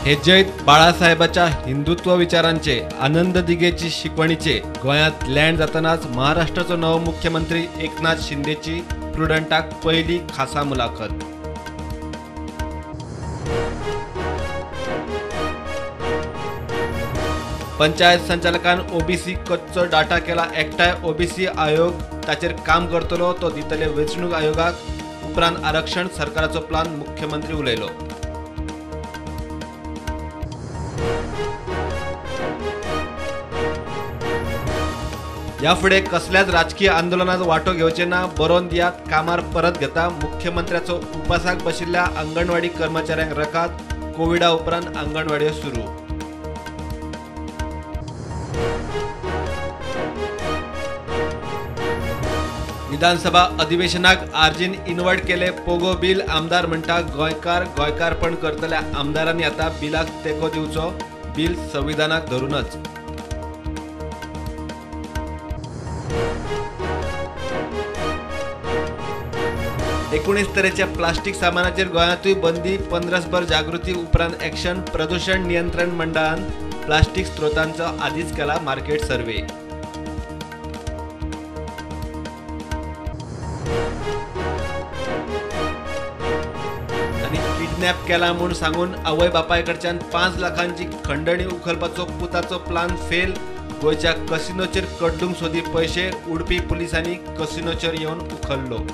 हे जैत बाळासाहेबाच्या हिंदुत्व विचारांचे, आनंद दिघेची शिकवणीचे। गोंयांत लँड जातनाच महाराष्ट्राचो नवो मुख्यमंत्री एकनाथ शिंदेची प्रुडंटाक पयली खासा मुलाखत। पंचायत संचालकान ओबीसी कच्चो डाटा केला एकठांय, ओबीसी आयोग ताचेर काम करतलो, तो दितले वेंचणूक आयोगाक। उपरांत आरक्षण सरकाराचो प्लान, मुख्यमंत्री उलयलो। ह्या फुडें कसल्याच राजकीय आंदोलनात वांटो घेवचे ना, बरोवन दियात, कामार परत घेता। मुख्यमंत्र्याचो उपासाक बशिल्ल्या अंगणवाडी कर्मचाऱ्यांक रकाद, कोविडा उपरांत अंगणवाड्यो सुरू। विधानसभा अधिवेशनाक आरजीन इन्वर्ट केले पोगो बिल, आमदार म्हणटा गोंयकार गोंयकारपण करतल्या आमदारांनी आतां बिलाक तेंको दिवचो, बिल संविधानाक धरूनच। एकुणीस तरेच्या प्लास्टीक सामानाचेर गोंयांतूय बंदी, पंद्रसभर जागृती उपरांत एक्शन। प्रदूषण नियंत्रण मंडळान प्लास्टीक स्त्रोतांचो आदींच केला मार्केट सर्वे। किडनॅप केला म्हूण सांगून आवय बापायकडच्यान 5 लाखांची खंडणी उखलपाचो पुताचो प्लान फेल। गोंयच्या कसिनोचेर कड्डूंक सोदी पयशे, उडपी पुलिसांनी कसिनोचेर येवन उखल्लो।